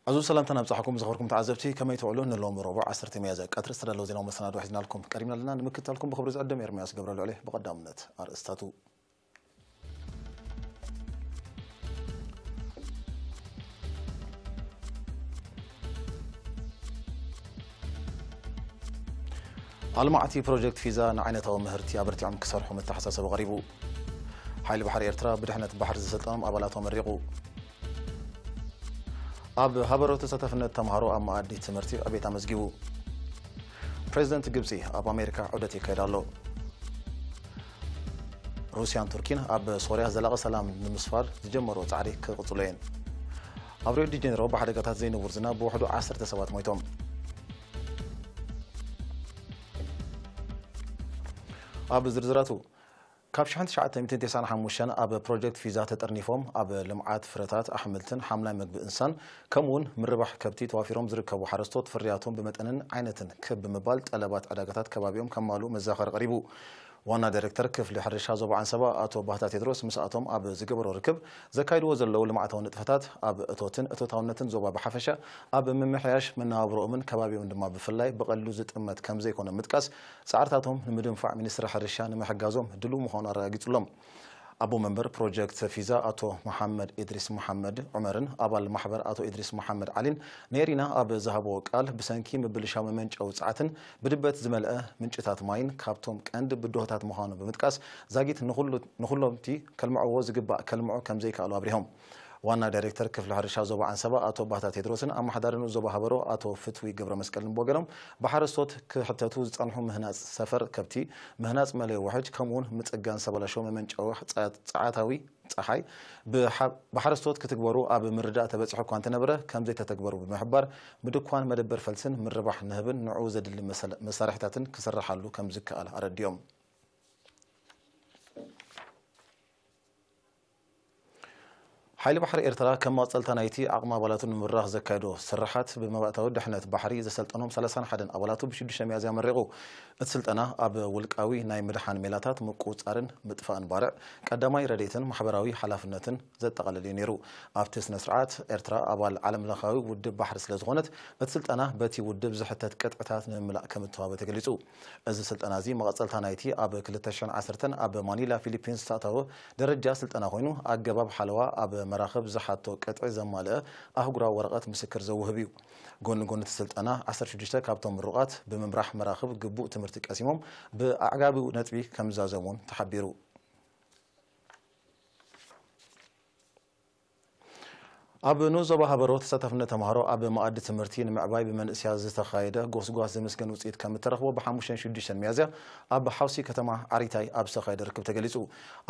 ኣዝዩ ሰላምታ ናብጻሕኩም ዝኸበርኩም ተዓዘብቲ፣ ከመይ ትውዕሉ? ንሎሚ ረቡዕ ዓሰርተ ሚያዝያ ቀትሪ ዝተዳለወ ዜናዊ መሰናዶ ሒዝናልኩም ቀሪብና ኣለና። ንምክትታልኩም ብኽብሪ ዝዕድም ኤርምያስ ገብረልዑል እየ። ብቐዳምነት ኣርእስታቱ። ኣልማዕቲ ፕሮጀክት ፊዛ ንዓይነታዊ ምህርቲ ኣበርቲዖም ክሰርሑ መተሓሳሰቢ ቀሪቡ። ሓይሊ ባሕሪ ኤርትራ ብድሕነት ባሕሪ ዝሰልጠኖም ኣባላቱ ኣመሪቑ። ኣብ ሃበሮ ተሳታፍነት ተምሃሮ ኣብ መኣዲ ትምህርቲ ዕቤት ኣመዝጊቡ። ፕሬዚደንት ግብጺ ኣብ ኣሜሪካ ዑደት የካይድ ኣሎ። ሩስያን ቱርኪን ኣብ ሶርያ ዘላቒ ሰላም ንምስፋር ዝጀመሮ ጻዕሪ ክቕጽሎ እየን። ኣብ ሪዮ ዲ ጀኔሮ ብሓደጋታት ዘይንቡር ዝናብ ብውሕዱ ዓሰርተ ሰባት ሞይቶም። ኣብ ዝርዝራቱ፣ ካብ ሽሕን ትሽዓተ ሚእትን ተስዓን ሓሙሽተን ኣብ ፕሮጀክት ፊዛ ተጠርኒፎም ኣብ ልምዓት ፍረታት ኣሕምልትን ሓምላይ መግቢ እንስሳን ከምኡውን ምርባሕ ከብቲ ተዋፊሮም ዝርከቡ ሓረስቶት ፍርያቶም ብመጠንን ዓይነትን ክብ ብምባል ጠለባት ዕዳጋታት ከባቢኦም ከማልኡ መዘኻኸሪ ቀሪቡ። ዋና ዳይሬክተር ክፍሊ ሕርሻ ዞባ ዓንሰባ ኣቶ ባህታ ቴድሮስ ምስኣቶም ኣብ ዝገበሮ ርክብ ዘካይድዎ ዘለዉ ልምዓታዊ ንጥፈታት ኣብ እቶትን እቶታውነትን ዞባ ብሓፈሻ ኣብ ምምሕያሽ መነባብሮኦምን ከባቢኦም ድማ ብፍላይ ብቐሊሉ ዝጥመት ከም ዘይኮነ ምጥቃስ ጻዕርታቶም ንምድንፋዕ ሚኒስትሪ ሕርሻ ንምሕጋዞም ድሉው ምዃኑ ኣረጋጊጹሎም። ኣቦ መንበር ፕሮጀክት ፊዛ ኣቶ መሓመድ ኢድሪስ መሓመድ ዑመርን ኣባል ማሕበር ኣቶ ኢድሪስ መሓመድ ዓሊን ነይሪና ኣብ ዝሃብዎ ቃል ብሰንኪ ምብልሻው መመንጨዊ ጸዓትን ብድበት ዝመልአ ምንጭታት ማይን ካብቶም ቀንዲ ብድሆታት ምዃኑ ብምጥቃስ ዛጊት ንኹሉ- ንኹሎምቲ ከልምዕዎ ዝግባእ ከልምዑ ከም ዘይከኣሉ ኣብሪሆም። ዋና ዳይሬክተር ክፍሊ ሕርሻ ዞባ ዓንሰባ ኣቶ ባህታ ቴድሮስን ኣመሓዳሪ ንኡስ ዞባ ሃበሮ ኣቶ ፍትዊ ገብረ መስቀልን ብወገኖም ብሓረስቶት ክሕተቱ ዝጸንሑ ምህናጽ ሰፈር ከብቲ፣ ምህናጽ መለዮ ውሕጅ ከምኡውን ምጽጋን ዝተበላሸወ መመንጨዊ ጸ- ጸዓታዊ ጸሓይ ብሓ- ብሓረስቶት ክትግበሩ ኣብ ምርዳእ ተበጺሑ እኳ እንተነበረ ከም ዘይተተግበሩ ብምሕባር ምድኳን መደበር ፈልስን ምርባሕ ንህብን ንዕኡ ዘድሊ መሰል- መሳርሒታትን ክስርሓሉ ከም ዝከኣል ኣረዲኦም። ሓይሊ ባሕሪ ኤርትራ ከም መቐጸልታ ናይቲ ዓቕሚ ኣባላቱ ንምብራኽ ዘካየዶ ስርሓት ብመባእታዊ ድሕነት ባሕሪ ዘሰልጠኖም ሰላሳን ሓደን ኣባላቱ ብሽዱሽተ ሚያዝያ መሪቑ። እቲ ስልጠና ኣብ ውልቃዊ ናይ ምድሓን ሜላታት ምቁጽጻርን ምጥፋእን ባርዕ፣ ቀዳማይ ረድኤትን ማሕበራዊ ሓላፍነትን ዘጠቓልል እዩ ነይሩ። ኣብቲ ስነ ስርዓት ኤርትራ ኣባል ዓለም ለኻዊ ውድብ ባሕሪ ስለ ዝኾነት እቲ ስልጠና በቲ ውድብ ዝሕተት ቅጥዕታት ንምምላእ ከም እተዋህበ ተገሊጹ። እዚ ስልጠና እዚ መቐጸልታ ናይቲ ኣብ ክልተ ሽሕን ዓሰርተን ኣብ ማኒላ ፊሊፒንስ ዝተኣታወ ደረጃ ስልጠና ኮይኑ ኣገባብ ሓለዋ ኣብ መራኽብ ዝሓቶ ቅጥዒ ዘማልአ ኣህጉራዊ ወረቐት ምስክር ዘውህብ እዩ። ጎኒ ጎኒ እቲ ስልጠና ዓሰርተ ሽዱሽተ ካብቶም ምሩቓት ብምምራሕ መራኽብ ግቡእ ትምህርቲ ቀሲሞም ብኣዕጋቢ ነጥቢ ከም ዝዛዘሙ እውን ተሓቢሩ። ኣብ ንኡስ ዞባ ሃበሮ ተሳታፍነት ተምሃሮ ኣብ መኣዲ ትምህርቲ ንምዕባይ ብመንእስያት ዝተኻየደ ጎስጓስ ዝምስገን ውፅኢት ከም እተረኽቦ ብሓሙሽተን ሽዱሽተን ሚያዝያ ኣብ ሓውሲ ከተማ ዓሪታይ ኣብ ዝተኻየደ ርክብ ተገሊፁ።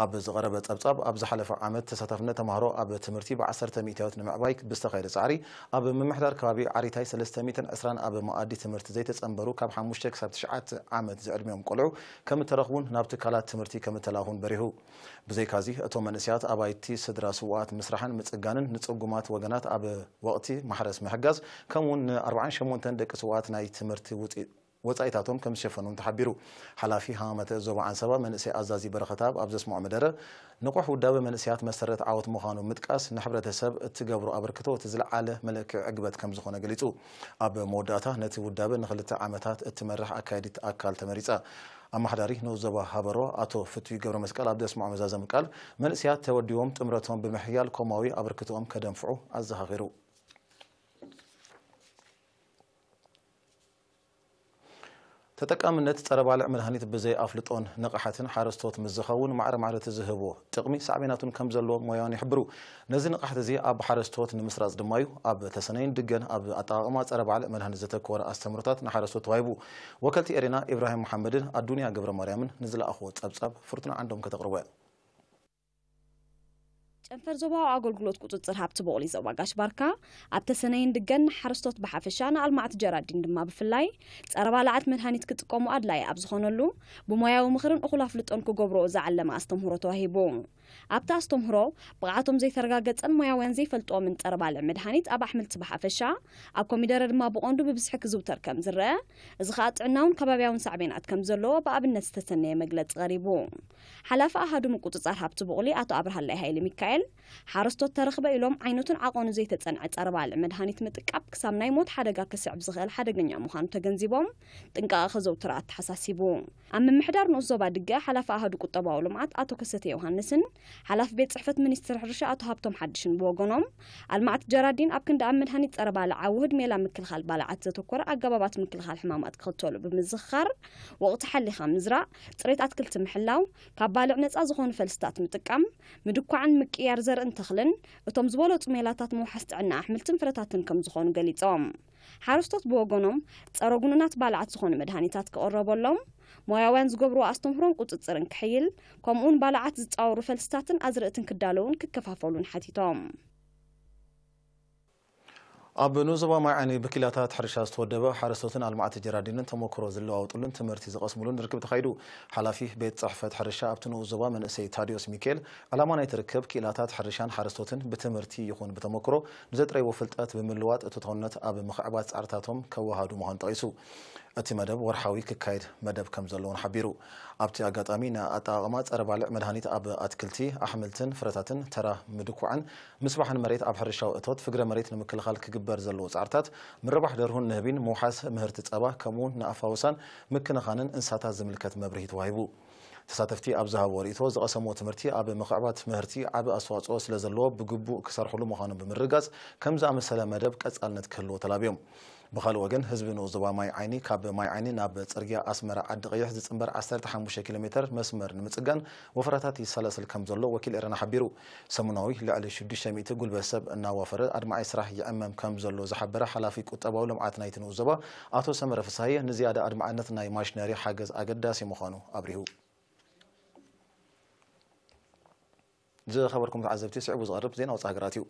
ኣብ ዝቐረበ ጸብጻብ ኣብ ዝሓለፈ ዓመት ተሳታፍነት ተምሃሮ ኣብ ትምህርቲ ብዓሰርተ ሚእታዊት ንምዕባይ ብዝተኻየደ ጻዕሪ ኣብ ምምሕዳር ከባቢ ዓሪታይ ሰለስተ ሚእትን ዕስራን ኣብ መኣዲ ትምህርቲ ዘይተጸንበሩ ካብ ሓሙሽተ ክሳብ ትሽዓተ ዓመት ዝዕድሚኦም ቆልዑ ከም እተረኽቡን ናብ ትካላት ትምህርቲ ከም እተላእኹን በሪሁ። ብዘይካዚ፣ እቶም መንእሰያት ኣባይቲ ስድራ ስውኣት ምስራሕን ምጽጋንን ንጽጉማት ወገናት ኣብ ወቕቲ ማሕረስ ምሕጋዝ፣ ከምኡውን ንኣርባዓን ሸሞንተን ደቂ ስውኣት ናይ ትምህርቲ ውጽኢ-፣ ወጻኢታቶም ከም ዝሸፈኑን ተሓቢሩ። ሓላፊ ሃማመተ ዞባ ዓንሰባ መንእሰይ ኣዛዚ በረኸትኣብ ኣብ ዘስምዖ መደረ፣ ንቑሕ ውዳበ መንእሰያት መሰረት ዓወት ምዃኑ ምጥቃስ፣ ንሕብረተሰብ እትገብሮ ኣበርክቶ እቲ ዝለዓለ መለክዒ ዕግበት ከም ዝኾነ ገሊጹ። ኣብ መወዳእታ፣ ነቲ ውዳበ ንኽልተ ዓመታት እትመርሕ ኣካያዲት ኣካል ተመሪጻ። ኣመሓዳሪ ንኡስ ዞባ ሃበሮ ኣቶ ፍቱይ ገብረ መስቀል ኣብ ዘስምዖ መዛዘሚ ቃል፣ መንእሰያት ተወዲቦም ጥምረቶም ብምሕያል ኮማዊ ኣበርክቶኦም ከደንፍዑ ኣዘኻኺሩ። ተጠቃምነት ጸረ ባልዕ መድሃኒት ብዘይ ኣፍልጦን ንቕሓትን ሓረስቶት ምስ ዝኸውን ማዕረ ማዕረ እቲ ዝህቦ ጥቕሚ ሳዕቤናቱን ከም ዘለዎ ሞያውን ይሕብሩ። ነዚ ንቕሓት እዚ ኣብ ሓረስቶት ንምስራጽ ድማ እዩ ኣብ ተሰነይን ድገን ኣብ ኣጠቓቕማ ጸረ ባልዕ መድሃኒት ዘተኮረ ኣስተምህሮታት ንሓረስቶት ተዋሂቡ። ወከልቲ ኤሬና ኢብራሂም መሓመድን ኣዱንያ ገብረ ማርያምን ንዝለኣኽዎ ጸብጻብ ፍርቱና ዓንዶም ከተቕርቦ እያ። ጨንፈር ዞባዊ ኣገልግሎት ቁጽጽር ሃብቲ ብቑሊ ዞባ ጋሽ ባርካ፣ ኣብ ተሰነይን ድገን ንሓረስቶት ብሓፈሻ ንኣልማዕቲ ጀራዲን ድማ ብፍላይ፣ ጸረ ባልዓት መድሃኒት ክጥቀሙ ኣድላዪ ኣብ ዝኾነሉ፣ ብሞያዊ ምኽርን እኹል ኣፍልጦን ክገብርኦ ዝዓለመ ኣስተምህሮ ተዋሂቡ። ኣብቲ ኣስተምህሮ፣ ብቕዓቶም ዘይተረጋገጸን ሞያውያን ዘይፈልጥዎምን ጸረ ባልዕ መድሃኒት ኣብ ኣሕምልቲ ብሓፈሻ፣ ኣብ ኮሚደረ ድማ ብቐንዱ ብብዝሒ ክዝውተር ከም ዝረአ፣ እዚ ኸኣ ጥዕናውን ከባብያውን ሳዕቤናት ከም ዘለዎ ብኣብነት ዝተሰነየ መግለጺ ቀሪቡ። ሓላፊ ኣሃዱ ምቁጽጻር ሃብቲ ብቑሊ ኣቶ ኣብርሃላይ ሃይለ ሚካኤል፣ ሓረስቶት ተረኽበ ኢሎም ዓይነቱን ዓቐኑ ዘይተጸንዐ ጸረ ባልዕ መድሃኒት ምጥቃም ክሳብ ናይ ሞት ሓደጋ ከስዕብ ዝኽእል ሓደገኛ ምዃኑ ተገንዚቦም ጥንቃቐ ከዘውትሩ ኣተሓሳሲቡ። ኣብ ምምሕዳር ንኡስ ዞባ ድገ ሓላፊ ኣሃዱ ቁጠባዊ ልምዓት ኣቶ ከሰተ ዮሃንስን ሓላፊ ቤት ጽሕፈት ሚኒስትር ሕርሻ ኣቶ ሃብቶም ሓድሽን ብወገኖም ኣልማዕቲ ጀራዲን ኣብ ክንዲ ኣብ መድሃኒት ጸረ ባልዕ ኣብ ውህድ ሜላ ምክልኻል ባልዓት ዘተኮረ ኣገባባት ምክልኻል ሕማማት ክኽተሉ ብምዝኽኻር ወቕቲ ሓሊኻ ምዝራእ፣ ጽሬት ኣትክልቲ ምሕላው፣ ካብ ባልዕ ነጻ ዝኾኑ ፈልስታት ምጥቃም፣ ምድኳዕን ምቅያር ዘርእን ተኽልን እቶም ዝበለጹ ሜላታት ምውሓስ ጥዕና ኣሕምልትን ፍረታትን ከም ዝኾኑ ገሊጾም። ሓረስቶት ብወገኖም ጸረ ጉኑናት ባልዓት ዝኾኑ መድሃኒታት ክቕረበሎም፣ ሞያውያን ዝገብርዎ ኣስተምህሮን ቁጽጽርን ክሕይል፣ ከምኡውን ባልዓት ዝጻወሩ ፈልስታትን ኣዝርእትን ክዳለውን ክከፋፈሉን ሓቲቶም። ኣብ ንኡስ ዞባ ማይ ዓይኒ ብኪላታት ሕርሻ ዝተወደበ ሓረስቶትን ኣልማዕቲ ጀራዲንን ተመክሮ ዝለዋወጥሉን ትምህርቲ ዝቐስምሉን ርክብ ተኻይዱ። ሓላፊ ቤት ጽሕፈት ሕርሻ ኣብቲ ንኡስ ዞባ መንእሰይ ታዲዮስ ሚካኤል፣ ዕላማ ናይቲ ርክብ ክኢላታት ሕርሻን ሓረስቶትን ብትምህርቲ ይኹን ብተመክሮ ንዘጥረይዎ ፍልጠት ብምልዋጥ እቶታውነት ኣብ ምኽዕባት ጻዕርታቶም ከወሃዱ ምዃኑ ጠቒሱ። እቲ መደብ ወርሓዊ ክካየድ መደብ ከም ዘለዎን ሓቢሩ። ኣብቲ ኣጋጣሚ ንኣጠቓቕማ ጸረ ባልዕ መድሃኒት ኣብ ኣትክልቲ፣ ኣሕምልትን ፍረታትን ተራ ምድኳዕን ምስፋሕን መሬት ኣብ ሕርሻዊ እቶት ፍግረ መሬት ንምክልኻል ክግበር ዘለዎ ጻዕርታት፣ ምርባሕ ደርሁን ንህቢን ምውሓስ ምህርቲ ጸባ ከምኡውን ንኣፋውሳን ምክንኻንን እንስሳታት ዝምልከት መብርሂ ተዋሂቡ። ተሳተፍቲ ኣብ ዝሃብዎ ርእይቶ ዝቐሰምዎ ትምህርቲ ኣብ ምኽዕባት ምህርቲ ዓቢ ኣስተዋጽኦ ስለ ዘለዎ ብግቡእ ክሰርሕሉ ምዃኖም ብምርግጋጽ ከም ዝኣመሰለ መደብ ቀጻልነት ክህልዎ ተላብዮም። ብኻልእ ወገን ህዝቢ ንኡስ ዞባ ማይ ዓይኒ ካብ ማይ ዓይኒ ናብ ጽርግያ ኣስመራ ዓዲ ቀይሕ ዝጽንበር ዓሰርተ ሓሙሽተ ኪሎ ሜተር መስመር ንምጽጋን ወፈራታት ይሰላሰል ከም ዘሎ ወኪል ኤረና ሓቢሩ። ሰሙናዊ ልዕሊ ሽዱሽተ ሚእቲ ጉልበት ሰብ እናዋፈረ ኣድማዒ ስራሕ ይዕመም ከም ዘሎ ዝሓበረ ሓላፊ ቁጠባዊ ልምዓት ናይቲ ንኡስ ዞባ ኣቶ ሰመረ ፍስሃየ ንዝያዳ ኣድማዕነት ናይ ማሽነሪ ሓገዝ ኣገዳሲ ምዃኑ ኣብሪሁ። ዝኸበርኩም ተዓዘብቲ፣ ስዕቡ ዝቐርብ ዜና ወፃኢ ሃገራት እዩ።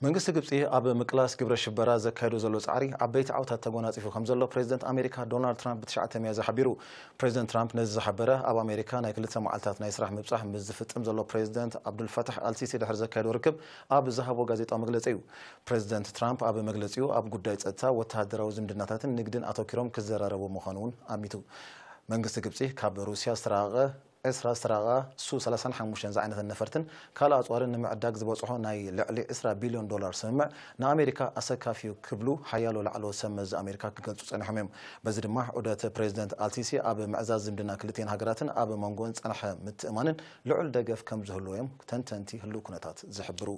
መንግስቲ ግብፂ ኣብ ምቅላስ ግብረ ሽበራ ዘካየዶ ዘሎ ፃዕሪ ዓበይቲ ዓውታት ተጎናፂፉ ከም ዘሎ ፕሬዚደንት ኣሜሪካ ዶናልድ ትራምፕ ብትሽዓተ ሚያዝያ ሓቢሩ። ፕሬዚደንት ትራምፕ ነዚ ዝሓበረ ኣብ ኣሜሪካ ናይ ክልተ መዓልታት ናይ ስራሕ ምብፃሕ ምስ ዝፍፅም ዘሎ ፕሬዚደንት ኣብዱልፈታሕ ኣልሲሲ ድሕሪ ዘካየዶ ርክብ ኣብ ዝሃቦ ጋዜጣዊ መግለፂ እዩ። ፕሬዚደንት ትራምፕ ኣብ መግለፂኡ ኣብ ጉዳይ ፀጥታ፣ ወተሃደራዊ ዝምድናታትን ንግድን ኣተኪሮም ክዘራረቡ ምዃኑ እውን ኣሚቱ። መንግስቲ ግብፂ ካብ ሩስያ ዝተራቐቐ ዕስራ ዝተራቐቓ ሱ ሰላሳን ሓሙሽተን ዝዓይነተን ነፈርትን ካልእ ኣፅዋርን ንምዕዳግ ዝበፅሖ ናይ ልዕሊ ዕስራ ቢልዮን ዶላር ስምምዕ ንኣሜሪካ ኣሰካፊ እዩ ክብሉ ሓያሎ ላዕለዎት ሰብ መዚ ኣሜሪካ ክገልፁ ፀኒሖም እዮም። በዚ ድማ ዑደት ፕሬዚደንት ኣልሲሲ ኣብ ምዕዛዝ ዝምድና ክልቲኤን ሃገራትን ኣብ መንጎን ዝፀንሐ ምትእማንን ልዑል ደገፍ ከም ዝህልዎ እዮም ተንተንቲ ህልው ኩነታት ዝሕብሩ።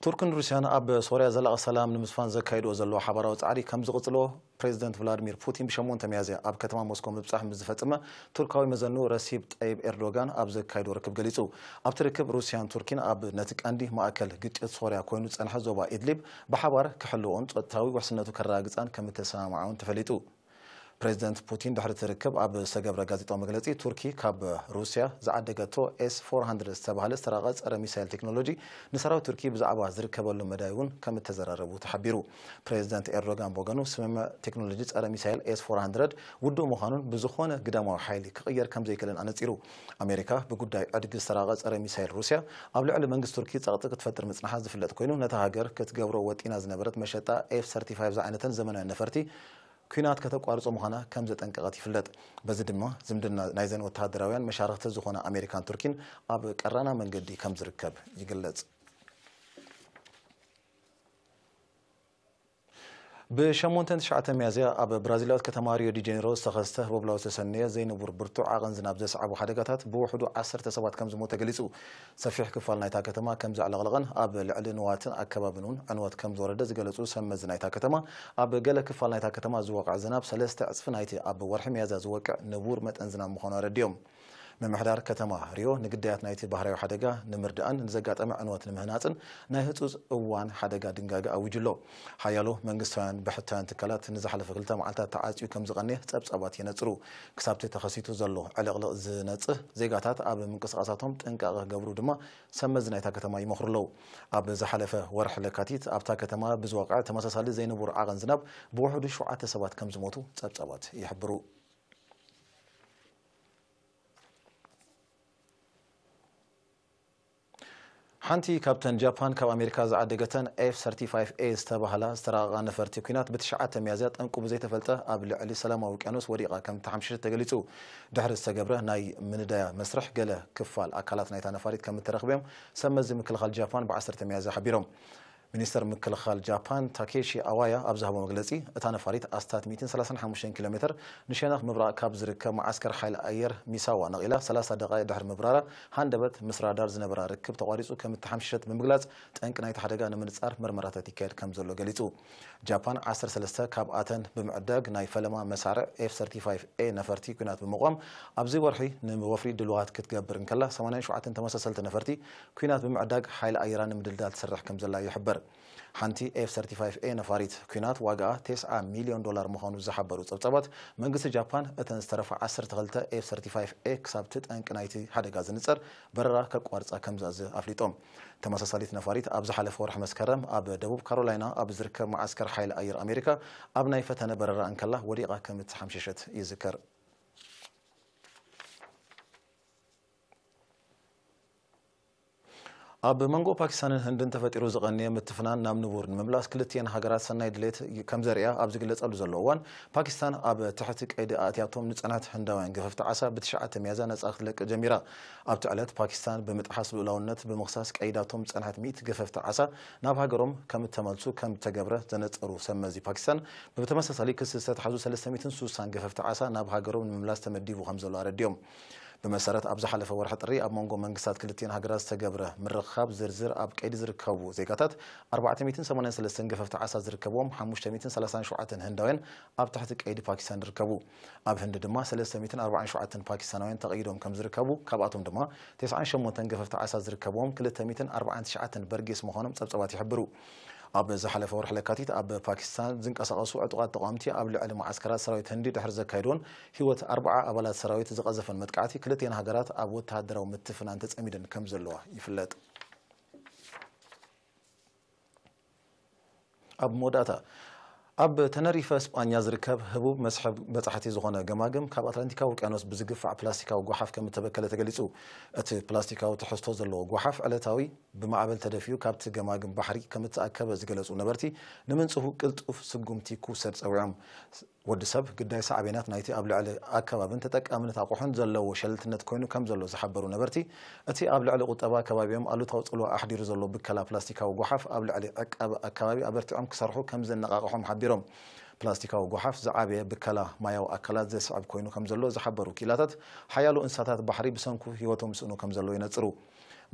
ቱርክን ሩስያን ኣብ ሶርያ ዘላቒ ሰላም ንምስፋን ዘካይድኦ ዘለዋ ሓባራዊ ጻዕሪ ከም ዝቕጽልዎ ፕሬዚደንት ቭላድሚር ፑቲን ብሸሞንተ ሚያዝያ ኣብ ከተማ ሞስኮ ምብጻሕ ምስ ዝፈጸመ ቱርካዊ መዘኑ ረሲብ ጠይብ ኤርዶጋን ኣብ ዘካይዶ ርክብ ገሊጹ። ኣብቲ ርክብ ሩስያን ቱርኪን ኣብ ነቲ ቀንዲ ማእከል ግጭት ሶርያ ኮይኑ ዝጸንሐ ዞባ ኢድሊብ ብሓባር ክሕልዎን ጸጥታዊ ውሕስነቱ ከረጋግጻን ከም እተሰማምዓውን ተፈሊጡ። ፕሬዚደንት ፑቲን ድሕሪ እቲ ርክብ ኣብ ዝተገብረ ጋዜጣዊ መግለጺ፣ ቱርኪ ካብ ሩስያ ዝዓደገቶ ኤስ ፎር ሃንድረድ ዝተባህለ ዝተራቐ ጸረ ሚሳይል ቴክኖሎጂ ንሰራዊት ቱርኪ ብዛዕባ ዝርከበሉ መዳይ እውን ከም እተዘራረቡ ተሓቢሩ። ፕሬዚደንት ኤርዶጋን ብወገኑ፣ ስምምዕ ቴክኖሎጂ ጸረ ሚሳይል ኤስ ፎር ሃንድረድ ውዱእ ምዃኑን ብዝኾነ ግዳማዊ ሓይሊ ክቕየር ከም ዘይክእልን ኣነጺሩ። ኣሜሪካ ብጉዳይ ዕድጊ ዝተራቐ ጸረ ሚሳይል ሩስያ ኣብ ልዕሊ መንግስቲ ቱርኪ ጸቕጢ ክትፈጥር ምጽንሓ ዝፍለጥ ኮይኑ፣ ነታ ሃገር ክትገብሮ ወጢና ዝነበረት መሸጣ ኤፍ ሰርቲ ፋይቭ ዝዓይነተን ዘመናውያን ነፈርቲ ኲናት ከተቋርጾ ምዃና ከም ዘጠንቀቐት ይፍለጥ። በዚ ድማ ዝምድና ናይዘን ወተሃደራውያን መሻርኽቲ ዝኾና ኣሜሪካን ቱርኪን ኣብ ቀራና መንገዲ ከም ዝርከብ ይግለጽ። ብሸሞንተን ትሽዓተ ሚያዝያ ኣብ ብራዚላዊት ከተማ ሪዮ ዲ ጀኔሮ ዝተኸስተ ህቦብላዊ ዝተሰነየ ዘይንቡር ብርቱዕ ዓቐን ዝናብ ዘስዓቦ ሓደጋታት ብውሕዱ ዓሰርተ ሰባት ከም ዝሞቱ ተገሊጹ። ሰፊሕ ክፋል ናይታ ከተማ ከም ዘዕለቕለቐን ኣብ ልዕሊ ንዋትን ኣከባብን እውን ዕንወት ከም ዝወረደ ዝገለጹ ሰብ መዚ ናይታ ከተማ፣ ኣብ ገለ ክፋል ናይታ ከተማ ዝወቕዐ ዝናብ ሰለስተ ዕጽፊ ናይቲ ኣብ ወርሒ ሚያዝያ ዝወቅዕ ንቡር መጠን ዝናብ ምዃኑ ኣረዲኦም። ምምሕዳር ከተማ ሪዮ ንግዳያት ናይቲ ባህርያዊ ሓደጋ ንምርዳእን ንዘጋጠመ ዕንወት ንምህናጽን ናይ ህጹጽ እዋን ሓደጋ ድንጋገ ኣዊጁ ኣሎ። ሓያሎ መንግስታውያን ብሕታውያን ትካላት ንዝሓለፈ ክልተ መዓልታት ተዓጽዩ ከም ዝቐነየ ጸብጻባት የነጽሩ። ክሳብቲ ተኸሲቱ ዘሎ ዕልቕልቕ ዝነጽህ፣ ዜጋታት ኣብ ምንቅስቓሳቶም ጥንቃቐ ክገብሩ ድማ ሰብ መዚ ናይታ ከተማ ይመኽሩ ኣለዉ። ኣብ ዝሓለፈ ወርሒ ለካቲት ኣብታ ከተማ ብዝወቕዐ ተመሳሳሊ ዘይንቡር ዓቐን ዝናብ ብውሕዱ ሸውዓተ ሰባት ከም ዝሞቱ ጸብጻባት ይሕብሩ። ሓንቲ ካብተን ጃፓን ካብ ኣሜሪካ ዝዓደገተን ኤፍ ሰርቲፋይቭ ኤ ዝተባህላ ዝተራቐቓ ነፈርቲ ኲናት ብትሽዓተ ሚያዝያ ጠንቁ ብዘይተፈልጠ ኣብ ልዕሊ ሰላማዊ ውቅያኖስ ወዲቓ ከም እተሓምሸሸት ተገሊጹ። ድሕሪ ዝተገብረ ናይ ምንዳያ መስርሕ ገለ ክፋል ኣካላት ናይታ ነፋሪት ከም እተረኽበ እዮም ሰብ መዚ ምክልኻል ጃፓን ብ ዓሰርተ ሚያዝያ ሓቢሮም። ሚኒስተር ምክልኻል ጃፓን ታኬሺ ኣዋያ ኣብ ዝሃቦ መግለጺ፣ እታ ነፋሪት ኣስታት ሚእትን ሰላሳን ሓሙሽተን ኪሎ ሜተር ንሸነኽ ምብራቕ ካብ ዝርከብ መዓስከር ሓይሊ ኣየር ሚሳዋ ነቒላ ሰላሳ ደቓይቕ ድሕሪ ምብራራ፣ ሃንደበት ምስ ራዳር ዝነበራ ርክብ ተቋሪጹ ከም እተሓምሸሸት ብምግላጽ፣ ጠንቂ ናይቲ ሓደጋ ንምንጻር መርመራታት ይካየድ ከም ዘሎ ገሊጹ። ጃፓን ዓሰርተ ሰለስተ ካብኣተን ብምዕዳግ፣ ናይ ፈለማ መሳርዕ ኤፍ ሰርቲፋይቭ ኤ ነፈርቲ ኲናት ብምቋም፣ ኣብዚ ወርሒ ንወፍሪ ድልዋት ክትገብር እንከላ፣ ሰማንያን ሸውዓተን ተመሳሰልቲ ነፈርቲ ኲናት ብምዕዳግ ሓይሊ ኣየራ ንምድልዳል ትሰርሕ ከም ዘላ ይሕበር። ሓንቲ ኤፍ ሰርቲፋይቭ ኤ ነፋሪት ኲናት ዋጋኣ ተስዓ ሚልዮን ዶላር ምዃኑ ዝሓበሩ ጸብጻባት፣ መንግስቲ ጃፓን እተን ዝተረፋ ዓሰርተ ክልተ ኤፍ ሰርቲፋይቭ ኤ ክሳብቲ ጠንቂ ናይቲ ሓደጋ ዝንጸር በረራ ከቋርጻ ከም ዝኣዘ ኣፍሊጦም። ተመሳሳሊት ነፋሪት ኣብ ዝሓለፈ ወርሒ መስከረም ኣብ ደቡብ ካሮላይና ኣብ ዝርከብ መዓስከር ሓይሊ ኣየር ኣሜሪካ ኣብ ናይ ፈተነ በረራ እንከላ ወዲቓ ከም እተሓምሸሸት ይዝከር። ኣብ መንጎ ፓኪስታንን ህንድን ተፈጢሩ ዝቐንየ ምትፍናን ናብ ንቡር ንምምላስ ክልቲኤን ሃገራት ሰናይ ድሌት ከም ዘርእያ ኣብ ዝግለጸሉ ዘሎ እዋን፣ ፓኪስታን ኣብ ትሕቲ ቀይዲ ኣእትያቶም ንጸንሐት ህንዳውያን ገፈፍቲ ዓሳ ብትሽዓተ ሚያዝያ ነጻ ክትለቅቕ ጀሚራ። ኣብቲ ዕለት ፓኪስታን ብምጥሓስ ልኡላውነት ብምኽሳስ ቀይዳቶም ዝጸንሐት ሚእቲ ገፈፍቲ ዓሳ ናብ ሃገሮም ከም እተመልሱ ከም እተገብረ ዘነጸሩ ሰብ መዚ ፓኪስታን፣ ብተመሳሳሊ ክሲ ዝተታሕዙ ሰለስተ ሚእትን ስሳን ገፈፍቲ ዓሳ ናብ ሃገሮም ንምምላስ ተመዲቡ ከም ዘሎ ኣረዲኦም። ብመሰረት ኣብ ዝሓለፈ ወርሒ ጥሪ ኣብ መንጎ መንግስታት ክልቲኤን ሃገራት ዝተገብረ ምርኽኻብ ዝርዝር፣ ኣብ ቀይዲ ዝርከቡ ዜጋታት ኣርባዕተ ሚእትን ሰማንያን ሰለስተን ገፈፍቲ ዓሳ ዝርከብዎም ሓሙሽተ ሚእትን ሰላሳን ሸውዓተን ህንዳውያን ኣብ ትሕቲ ቀይዲ ፓኪስታን ይርከቡ። ኣብ ህንዲ ድማ ሰለስተ ሚእትን ኣርባዓን ሸውዓተን ፓኪስታናውያን ተቐይዶም ከም ዝርከቡ፣ ካብኣቶም ድማ ተስዓን ሸሞንተን ገፈፍቲ ዓሳ ዝርከብዎም ክልተ ሚእትን ኣርባዓን ትሽዓተን በርጌስ ምዃኖም ጸብጻባት ይሕብሩ። ኣብ ዝሓለፈ ወርሒ ለካቲት ኣብ ፓኪስታን ዝንቀሳቐሱ ዕጡቓት ተቓወምቲ ኣብ ልዕሊ መዓስከራት ሰራዊት ህንዲ ድሕሪ ዘካየድዎን ህይወት ኣርባዓ ኣባላት ሰራዊት ዝቐዘፈን መጥቃዕቲ፣ ክልቲኤን ሃገራት ኣብ ወተሃደራዊ ምትፍናን ተጸሚደን ከም ዘለዋ ይፍለጥ። ኣብ መወዳእታ፣ ኣብ ተነሪፈ ስጳኛ ዝርከብ ህቡብ መስሕብ በጻሕቲ ዝኾነ ገማግም ካብ ኣትላንቲካዊ ውቅያኖስ ብዝግፋዕ ፕላስቲካዊ ጓሓፍ ከም እተበከለ ተገሊጹ። እቲ ፕላስቲካዊ ትሕዝቶ ዘለዎ ጓሓፍ ዕለታዊ ብማዕበል ተደፊኡ ካብቲ ገማግም ባሕሪ ከም እተኣከበ ዝገለጹ ነበርቲ፣ ንምንጽሁ ቅልጡፍ ስጉምቲ ክውሰድ ጸዊዖም። ወዲ ሰብ ግዳይ ሳዕቤናት ናይቲ ኣብ ልዕሊ ኣከባብን ተጠቃምነት ኣቑሑን ዘለዎ ሸለልትነት ኮይኑ ከም ዘሎ ዝሓበሩ ነበርቲ፣ እቲ ኣብ ልዕሊ ቁጠባ ከባቢኦም ኣሉታዊ ጽልዋ ኣሕዲሩ ዘሎ ብከላ ፕላስቲካዊ ጓሓፍ ኣብ ልዕሊ ዕቃበ ኣከባቢ ኣበርቲዖም ክሰርሑ ከም ዘነቓቕሖም ሓቢሮም። ፕላስቲካዊ ጓሓፍ ዝዓበየ ብከላ ማያዊ ኣካላት ዘስዕብ ኮይኑ ከም ዘሎ ዝሓበሩ ክኢላታት፣ ሓያሎ እንስሳታት ባሕሪ ብሰንኩ ህይወቶም ይስእኑ ከም ዘሎ ይነጽሩ።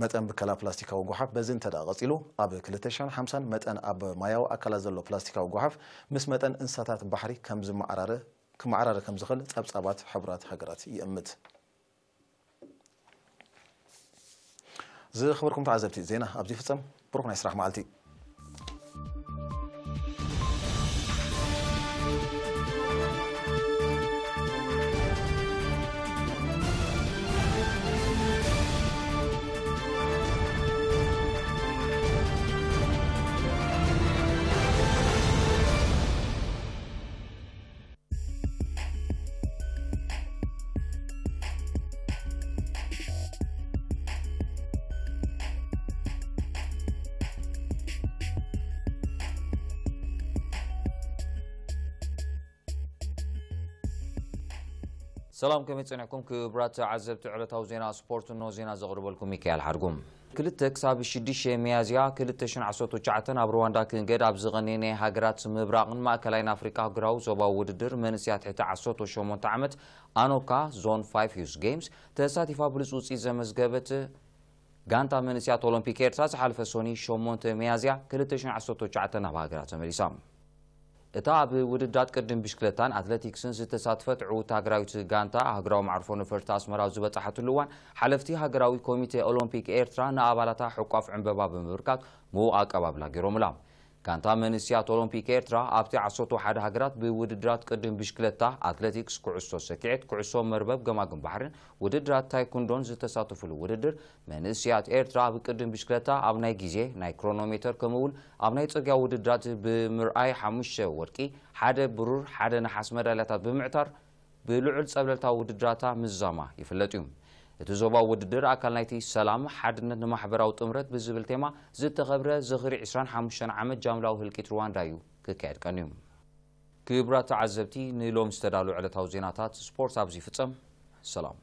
መጠን ብከላ ፕላስቲካዊ ጓሓፍ በዚ እንተ ደኣ ቀጺሉ፣ ኣብ ክልተ ሽሕን ሓምሳን መጠን ኣብ ማያዊ ኣካላት ዘሎ ፕላስቲካዊ ጓሓፍ ምስ መጠን እንስሳታት ባሕሪ ከም ዝመዓራረ፣ ክመዓራረ ከም ዝኽእል ጸብጻባት ሕቡራት ሃገራት ይእምት። ዝኸበርኩም ተዓዘብቲ፣ ዜና ኣብዚ ይፍጸም። ብሩኽ ናይ ስራሕ መዓልቲ። ሰላም፣ ከመይ ጸኒሕኩም ክቡራት ተዓዘብቲ ዕለታዊ ዜና ስፖርት? እነሆ ዜና ዘቕርበልኩም ሚካኤል ሓድጉም። ክልተ ክሳብ ሽዱሽተ ሚያዝያ ክልተ ሽሕን ዓሰርተ ትሽዓተን ኣብ ሩዋንዳ ክንገድ ኣብ ዝቐነየ ናይ ሃገራት ምብራቕን ማእከላይን ኣፍሪቃ ኣህጉራዊ ዞባዊ ውድድር መንእሰያት ትሕቲ ዓሰርተ ሸሞንተ ዓመት ኣኖካ ዞን ፋይቭ ዩዝ ጌምስ ተሳቲፋ ብሉጽ ውጽኢት ዘመዝገበት ጋንታ መንእሰያት ኦሎምፒክ ኤርትራ ዝሓለፈ ሶኒ ሸሞንተ ሚያዝያ ክልተ ሽሕን ዓሰርተ ትሽዓተን ናብ ሃገራ ተመሊሳ። እታ ኣብ ውድድራት ቅድም ብሽክለታን ኣትለቲክስን ዝተሳትፈት ዕውት ሃገራዊት ጋንታ፣ ኣህጉራዊ መዕርፎ ነፈርቲ ኣስመራ ኣብ ዝበጻሓትሉ እዋን፣ ሓለፍቲ ሃገራዊ ኮሚቴ ኦሎምፒክ ኤርትራ ንኣባላታ ሕቋፍ ዕምበባ ብምብርካት ምዉቕ ኣቀባብላ ገይሮምላ። ጋንታ መንእሰያት ኦሎምፒክ ኤርትራ ኣብቲ ዓሰርተ ሓደ ሃገራት ብውድድራት ቅድም ብሽክለታ፣ ኣትለቲክስ፣ ኩዕሶ ሰኪዔት፣ ኩዕሶ መርበብ፣ ገማግም ባሕርን ውድድራት ታይኩንዶን ዝተሳተፉሉ ውድድር፣ መንእሰያት ኤርትራ ኣብ ቅድም ብሽክለታ ኣብ ናይ ግዜ፣ ናይ ክሮኖሜተር፣ ከምኡ እውን ኣብ ናይ ጽርግያ ውድድራት ብምርኣይ ሓሙሽተ ወርቂ፣ ሓደ ብሩር፣ ሓደ ነሓስ መዳልያታት ብምዕታር ብልዑል ጸብለልታ ውድድራታ ምዝዛማ ይፍለጥ እዩ። እቲ ዞባዊ ውድድር ኣካል ናይቲ ሰላም ሓድነት ንማሕበራዊ ጥምረት ብዝብል ቴማ ዝተኸብረ ዝኽሪ ዕስራን ሓሙሽተን ዓመት ጃምላዊ ህልቂት ሩዋንዳ እዩ ክካየድ ቀንዩ። ክቡራት ተዓዘብቲ፣ ንሎም ዝተዳሉ ዕለታዊ ዜናታት ስፖርት ኣብዚ ይፍጸም። ሰላም።